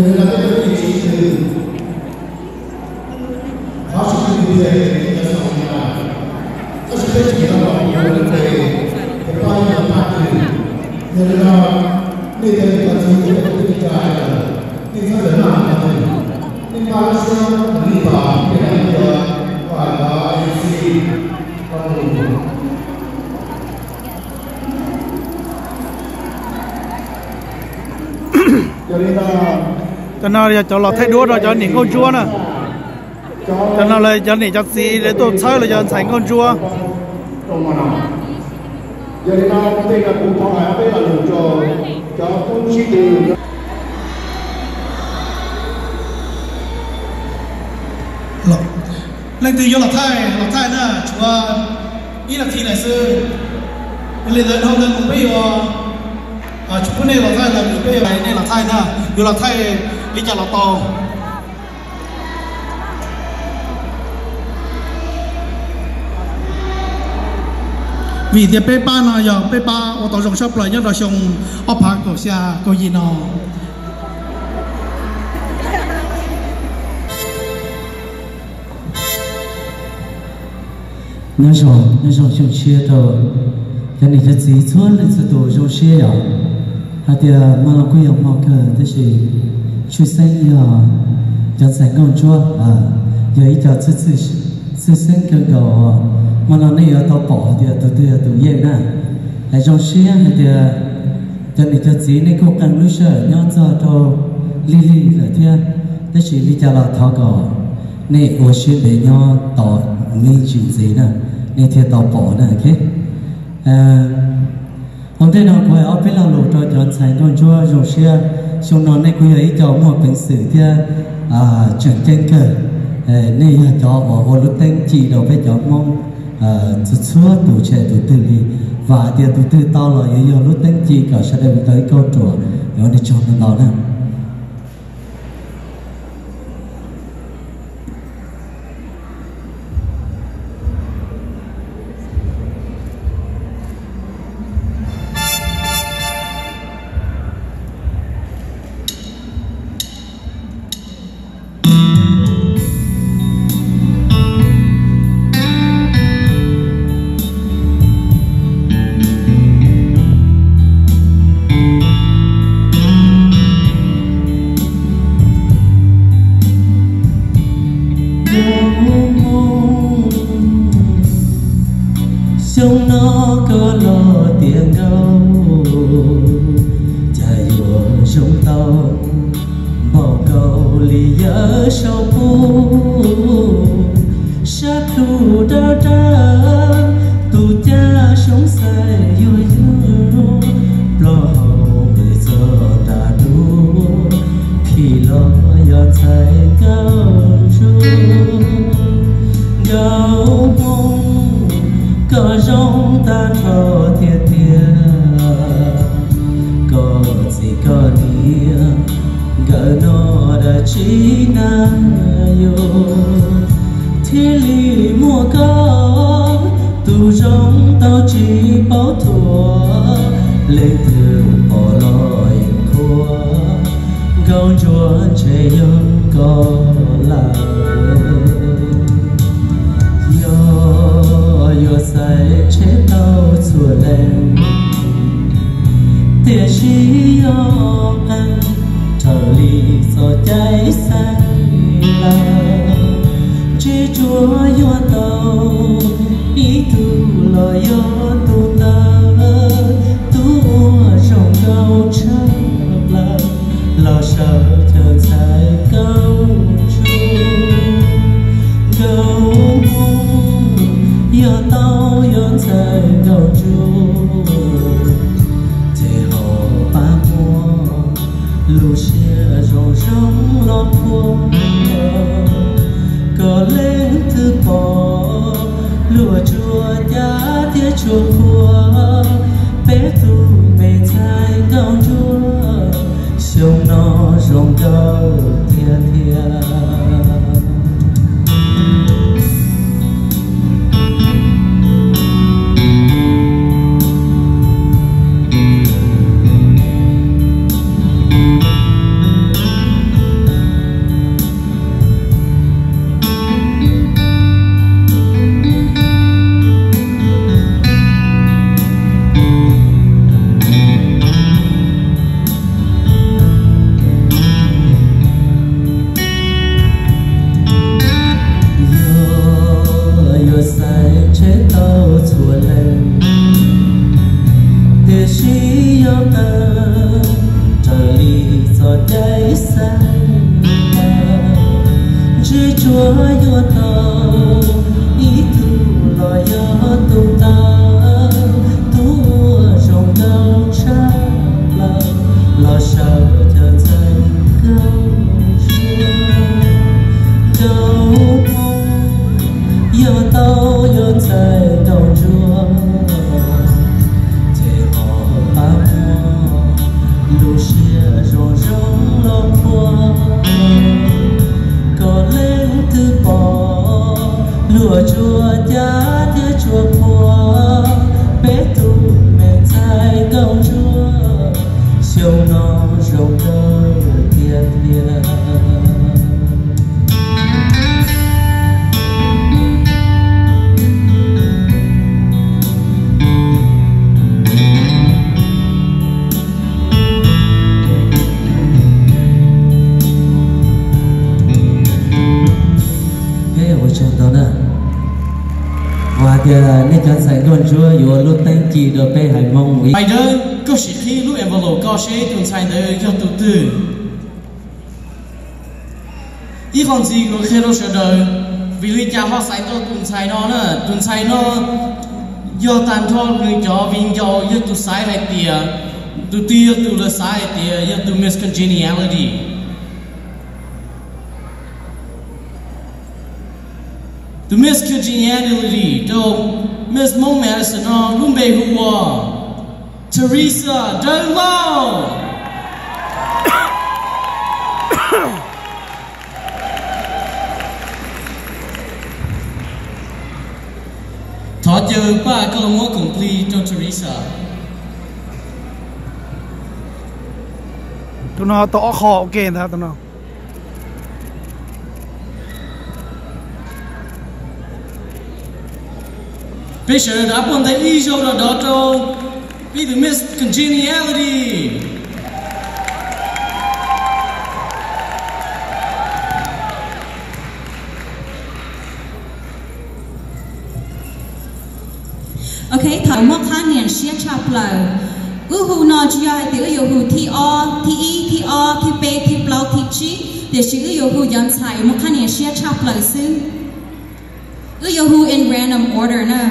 Yog li no peb cov niam txiv sib tw, thov sib tw tiag tiag li cov xaus li no, tab sis peb tsis nyob los ua lub npe, ces pab ib yam pab twg. Yog li no, nej cov niam cov txiv uas peb tus twb tsis tau hais lawm, nej txhob txawm maj no twg, nej npaj lub siab mus li tos peb los ib yam, kom cov A D C los mus. Cov no yog cov los thaij duab rau cov niam nkauj ntsuab na. Cov no lawv cov niam cov txiv lawv tuaj txhawb lawv cov ntxhais nkauj ntsuab. Leej twg yuav los thaij los thaij na, tshuav ib nas this lawm xwb. Yog li ntawd dhau ntawd mus peb yuav, tshuav pub nej los thaij los mus peb yuav nej los thaij na, yuav los thaij li cas los tau. Vim tias peb pab no yog peb pab ua tau zoo tshaj plaws nyob rau xyoo ob phav kaum xya kaum yim no. Nyob zoo, nyob zoo xyoo tshiab rau cov niam cov txiv txhua leej txhua tus zoo siab yom. Hais tias hmo no kuj yog hmo kawg tab sis tshwj xeeb yog cov ntxhais nkauj ntsuab, yog ib co tshwj xeeb kawg nkaus. Hmo no nej yuav tau pom hais tias tus twg yog tus yeej na. Hais zoo siab hais tias cov niam cov txiv nej kuj qee lub sij hawm nyob txog rau lig lig lawm thiab, tab sis li cas los thov kom nej ua siab ntev nyob tos me ntsis ntxiv na, nej thiaj tau pom na. Ua ntej no kuv hais ob peb lo lus rau cov ntxhais nkauj ntsuab zoo siab. Xyoo no nej kuj yog ib co muaj peev xwm thiab tseem ceeb kawg. Nej yog cov uas ua lub teeb ci rau peb cov Hmoob txhua txhua tus, tsis hais tus twg li. Vam hais tias tus twg tau los yuav yog lub teeb ci kom sawv daws tau ib kauj ruam. Ua nej tsaug ntau ntau na. Xyoo no koj los tiav nkauj, cas yuav zoo tau npaum nkaus li yawg saum puv. Sab plhu dawb dawb, tus cas xyoo xaim yuag yuag, plaub hau nqis txog nram duav, phim los yog ntxhais nkauj ntsuab. Nkauj Hmoob, koj zoo tag nrho tiag tiag, koj txiv koj niam nkawd noj dab tsi na yus, thiaj li muaj koj tus zoo tau tsis paub thuam. Leej twg pom los yeej qhuas, nkauj ntsuab ntshe yog koj lawm. Yog yuav xaiv ntshe tau txhua leej, tiam sis yog qee raws li txoj cai xeeb lawm, ntshe tsuas yuav tau ib tug los yog tus ntawd, tus uas zoo nkauj tshaj plaws los sawv cawm ntxhais nkauj ntsuab. Nkauj Hmoob, yog tau yuav ntxhais nkauj ntsuab, ces ho pab muab lub siab zoo zoo los qhuas, kom leej twg pom luag tsuas cav thiab tsuas qhuas peb tus me ntxhais nkauj ntsuab xyoo no zoo nkauj tiag tiag. Tau ib tug los yog tus ntawd, tus uas zoo nkauj tshaj plaws los sawv cov ntxhais nkauj ntsuab. Nkauj Hmoob yog tau yog ntxhais nkauj ntsuab, ces ho pab muab lub siab zoo zoo los qhuas, kom leej twg pom luag tsuas cav thiab tsuas qhuas peb tus me ntxhais nkauj ntsuab, xyoo no zoo nkauj tiag tiag. Ua tsaug ntau na. Ua hais tias nej cov ntxhais nkauj ntsuab yuav lub teeb ci rau peb haiv Hmoob ib. Pais Dawb, koj sim qhib lub envelope koj seb tus ntxhais ntawd yog tus twg. Ib qho ntxiv kuv qhia rau sawv daws, vim li cas ho xaiv tau tus ntxhais no na? Tus ntxhais no yog tag nrho nws cov viv ncaus yog tus xaiv hais tias, tus twg yog tus lawv xaiv hais tias yog tus Miss Congeniality. Tus Miss Congeniality rau Miss Hmoob Madison no lub npe hu ua Teresa Dawb Lauj. Thov caw Paj koj los muab khoom plig rau Teresa. Tus no tau ob qho ua ke ntag tus no. Peb sawv daws pub ntaub ib zaug rau dov rau peb tus Miss Congeniality. Ok, thaum muaj qhab niam siab tshaj plaws, wb hu no tsis yog hais tias wb yuav hu thib ob, thib ib, thib ob, thib peb, thib plaub, thib tsib, tiam sis wb yuav hu cov ntxhais muaj qhab niam siab tshaj plaws xwb. Wb yuav hu in random order na.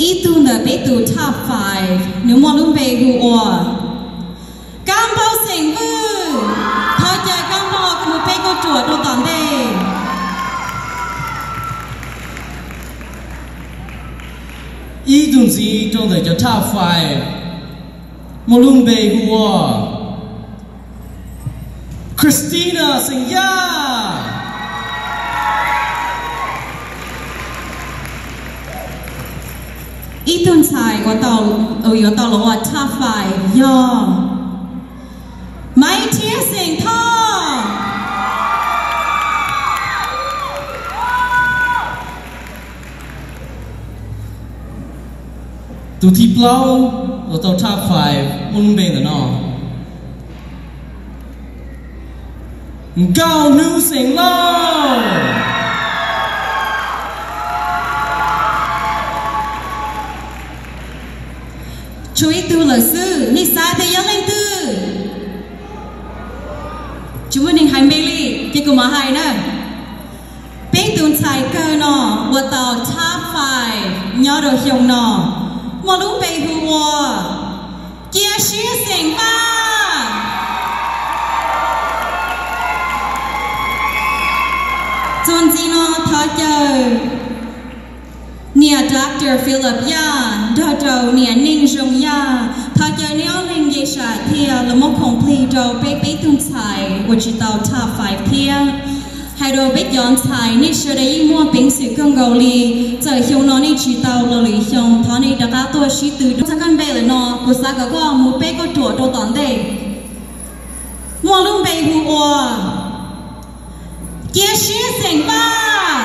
Ib tug ntawm peb tus top five, nws muaj lub npe hu ua Kab Npauj xeem Vwj. Thov caw Kab Npauj mus peb kauj ruam rau tom ntej. Ib tug ntxiv rau ntawm cov top five, muaj lub npe hu ua Christina xeem Yaj. Ib tug ntxhais uas yuav tau los ua top five yog Maiv Thiab xeem Thoj. Tus thib plaub los tau top five muaj lub npe ntawm no, Nkauj Hnub xeem Lauj. Tshuav ib tug lawm xwb, nej xav tias yog leej twg? Tsis muaj neeg hais npe li, ces kuv mam hais na. Peb tus ntxhais kawg no uas tau top five nyob rau xyoo no muaj lub npe hu ua Cia Siab xeem Vaj. Txuas ntxiv no thov caw niam Doctor Philip Yaj nrog rau niam Neej Zoo Yaj, thov caw neb ob leeg nce sam thiab los muab khoom plig rau peb peb tug ntxhais uas tsis tau top five thiab. Hais rau peb cov ntxhais, nej sawv daws yeej muaj peev xwm kawg nkaus li. Txawm xyoo no nej tsis tau los lwm xyoo, thov nej rov qab tuaj sib tw. Txog koj npe lawm no, kuv xav kom koj mus peb kauj ruam rau tom ntej. Muaj lub npe hu ua Cia Siab xeem Vaj.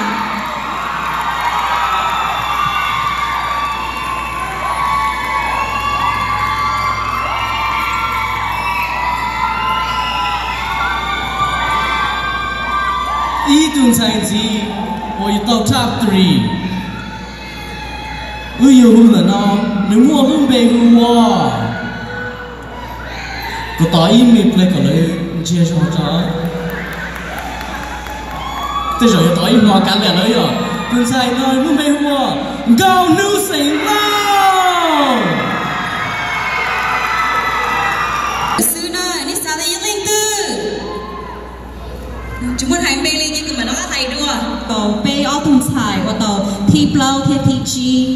Ib tug ntxhais ntxiv uas yuav tau top three, wb yuav hu ntawm no Nws muaj lub npe hu ua, kuv tos ib me pliag kom lawv ntsia zoo tso. Tej zaum yuav tos ib hmo kav liam lawv yom. Tus ntxhais no lub npe hu ua Nkauj Hnub Xeem Lauj. Xwb na, nej xav tias yog leej twg? Tsis muaj hais npe li ces kuv mam rov qab hais dua. Tau peb ob tug ntxhais uas tau thib plaub thiab thib tsib.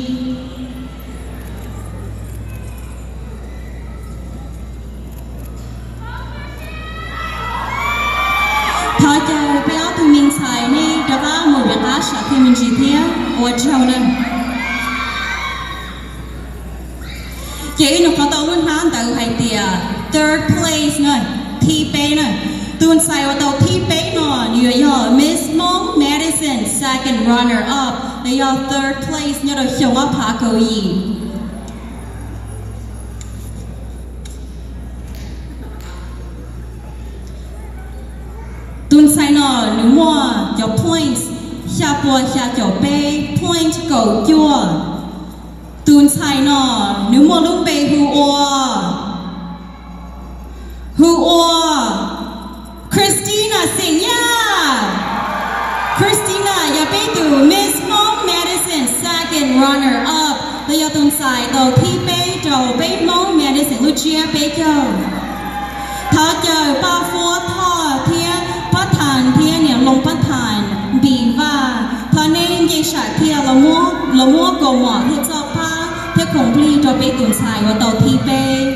Thov caw peb ob tug me ntxhais nej rov qab mus rov qab sam thiaj me ntsis thiab ua tsaug na. Ces wb nug qhov tau lub hnab ntawd hais tias third place na, thib peb na. Tus ntxhais uas tau thib peb no nws yuav yog Miss Hmong Medicine second runner up, los yog third place nyob rau xyoo ob phav kaum yim. Tus ntxhais no nws muaj cov points xya puas xya caum peb, point kaum cuaj. Tus ntxhais no nws muaj lub npe hu ua, hu ua Christina Xeem Yaj. Christina yog peb tus Miss Hmong Medicine second runner up, los yog tus ntxhais tau thib peb rau peb Hmong Medicine lub tsiab peb caug. Thov caw Paj Fuab Thoj thiab Paj Thas thiab niam Loos Paj Thas Npis Vaj, thov neb nce sam thiaj los muab kaus mom thiab txoj pab thiab khoom plig rau peb tus ntxhais uas tau thib peb.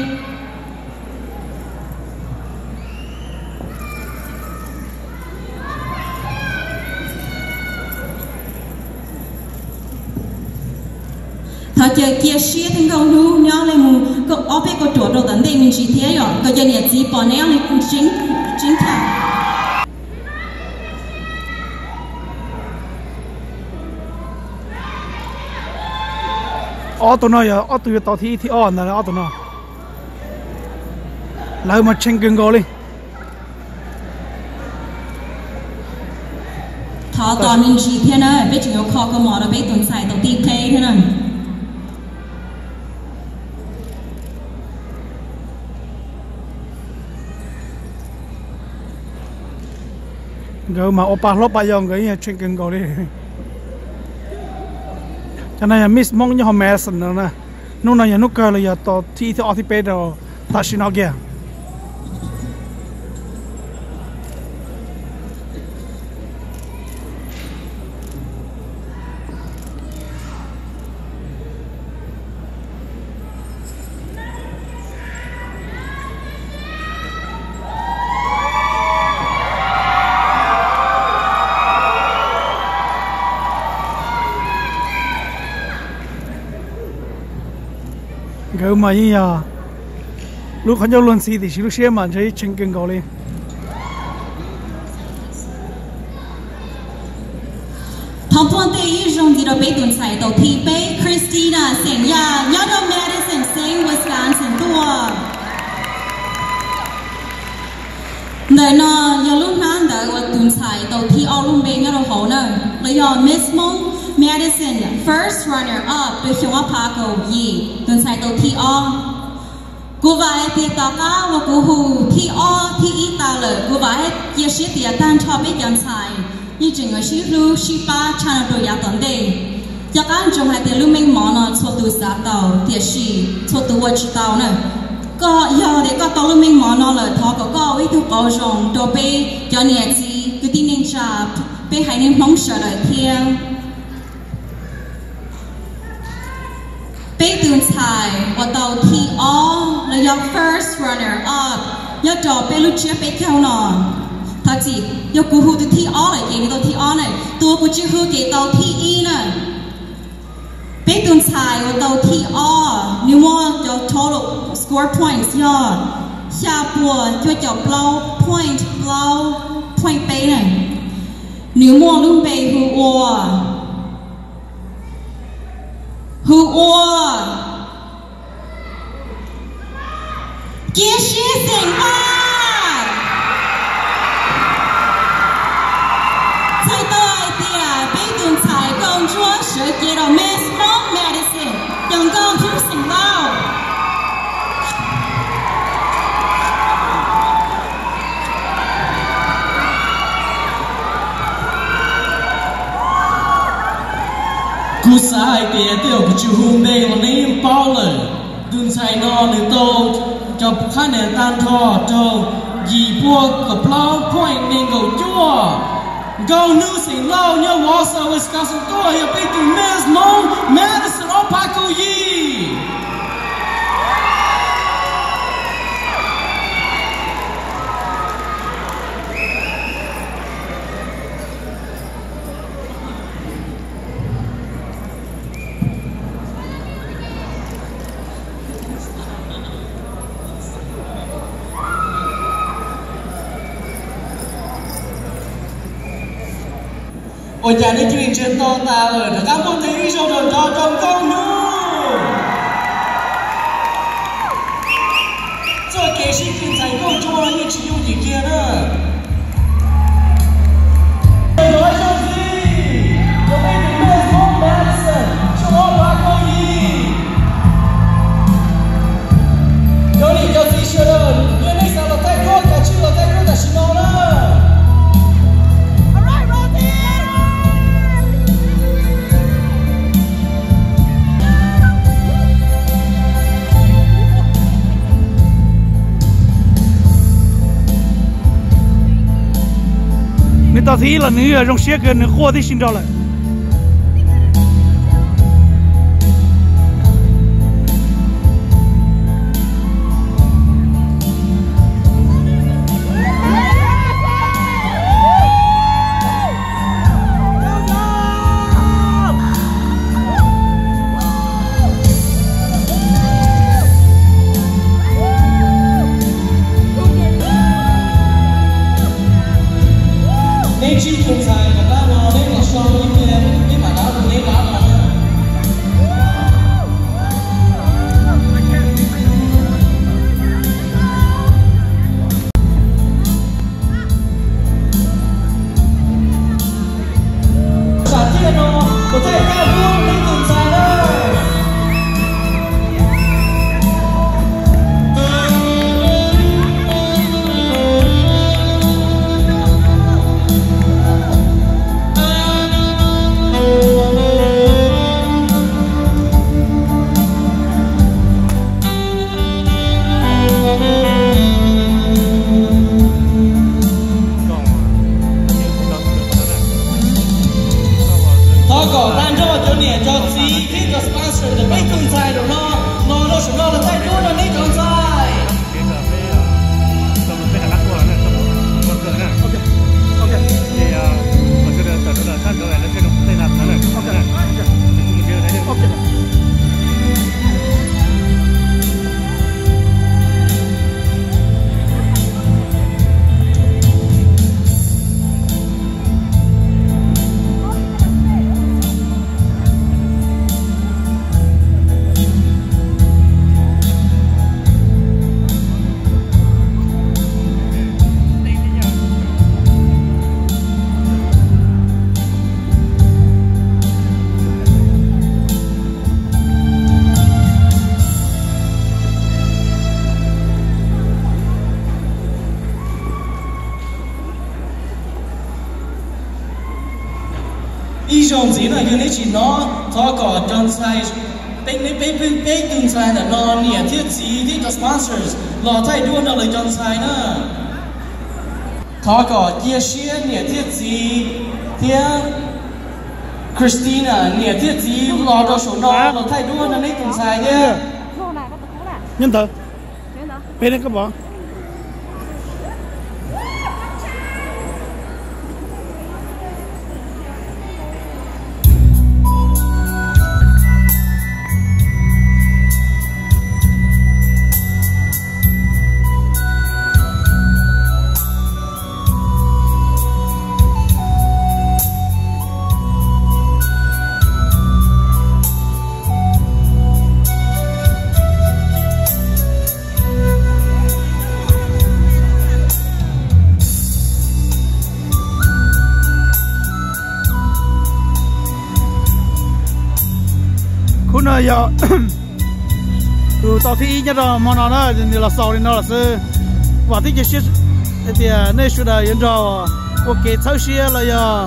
Thov caw cia siab thiab nkauj hnub nyob li mus ob peb kauj ruam rau tom ntej me ntsis thiab yom, kom cov niam txiv pom neb ob leeg tseeb tshaj. Ob tug no yog ob tug yuav tau thib ib thib ob ntag, ob tug no. Lawv mas tsheej kawg nkaus li. Thov tos me ntsis thiab na, peb tseem yuav kho kaus mom rau peb tus ntxhais tau thib peb thiab na. Nkawd mas ua pa hlob pa yau nkawd yeej tsheej kawg nkaus li. Cov no yog Miss Hmoob nyob hauv Madison no na. Hnub no yog hnub kawg los yog tau thib ib thib ob thib peb rau tam sim no kiag. Nkawd mas yeej yog lub qhov ncauj luag ntxhi tiam sis lub siab mas ntshe tsheej kawg nkaus li. Thov npuaj ntej ib zaug ntxiv rau peb tus ntxhais tau thib peb, Christina Xeem Yaj nyob rau Madison State, Wisconsin tuaj. Ntawm no yog lub hnab ntawd uas tus ntxhais tau thib ob lub npe nyob rau hauv na, los yog Miss Hmoob Madison first runner up rau xyoo ob phav kaum yim, tus ntxhais tau thib ob. Kuv vam hais tias tom qab uas kuv hu thib ob thib ib tas lawm, kuv vam hais cia siab tias tag nrho peb cov ntxhais yeej tseem yuav sib hlub sib pab tshaj no rau yav tom ntej. Cov qab ntsoov hais tias lub meej mom no txhua tus xav tau tiam sis txhua tus ua tsis tau na. Koj yog tias koj tau lub meej mom no lawm, thov kom koj ua ib tug qauv zoo rau peb cov niam txiv kwv tij neej tsa, peb haiv neeg Hmoob sawv daws thiab. Peb tus ntxhais uas tau thib ob los yog first runner up nyob rau peb lub tsiab peb caug no. Thov txim, yog kuv hu tus thib ob lawm ces nws tau thib ob na, tus uas kuv tsis hu ces tau thib ib na. Peb tus ntxhais uas tau thib ob, nws muaj cov total score points yog xya puas cuaj caum plaub point plaub point peb na. Nws muaj lub npe hu ua, hu ua Cia Siab Xeem Vaj. Txhais tau hais tias peb tus ntxhais nkauj ntsuab sawv cev rau Miss Hmoob Madison, yog Nkauj Hnub Xeem Vaj. Tej zaum kuv tsis hu npe los nej yeej paub lawm. Tus ntxhais no nws tau cov phab nias tag nrho raug yim pua kaum plaub point nees nkaum cuaj. Nkauj hnub xeem Lauj nyob Wausau, Wisconsin tuaj yog peb tus Miss Hmoob Madison ob phav kaum yim. Ua cas nej cia li ntsia to tas lawm, rov qab muab tes ib zaug nrov nrov rau nkauj hnub. Txoj kev sib tw ntxhais nkauj ntsuab yeej tsis yooj yim kiag na. Cov niam cov txiv sawv daws, yog nej xav los thaij duab, kav tsij los thaij duab tam sim no na. Nws tau thib ib los nws zoo siab kawg, nws quaj tib si nrog lawm. Neb tsib tus ntxhais kom tab no neb los sau ib pliag, neb mam dab tus neb dab no na. Sam thiaj no, kuv thaij kaj duab neb tus ntxhais na. Thov kom tag nrho cov niam cov txiv thiab cov sponsor ntawm peb tus ntxhais zaum no los rau saum no los thaij duab rau neb cov ntxhais. Ib zaug ntxiv no yog neb tsis hnov, thov kom cov ntxhais, peb, peb, peb tus ntxhais ntawm no niam thiab txiv thiab cov sponsors los thaij duab nrog lawv cov ntxhais na. Thov kom cia siab niam thiab txiv thiab Christina niam thiab txiv los rau saum no los thaij duab nrog neb tus ntxhais thiab. Nyob ntawd. Peb ne koj pom. Khub no yog tus tau thib ib nyob rau hmo no na, nws los xaus li no lawm xwb. Vam thiab cia siab hais tias nej sawv daws yuav nrog ua kev txhawb siab los yog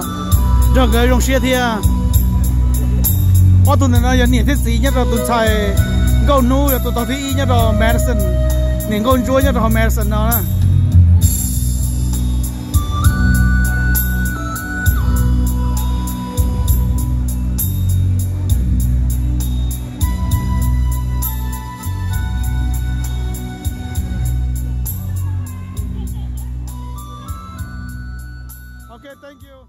nrog nkawd zoo siab thiab. Ob tug ntawm no yog niam thiab txiv nyob rau tus ntxhais Nkauj Hnub, yog tus tau thib ib nyob rau Madison, niam Nkauj Ntsuab nyob rau hauv Madison no na. Okay, thank you.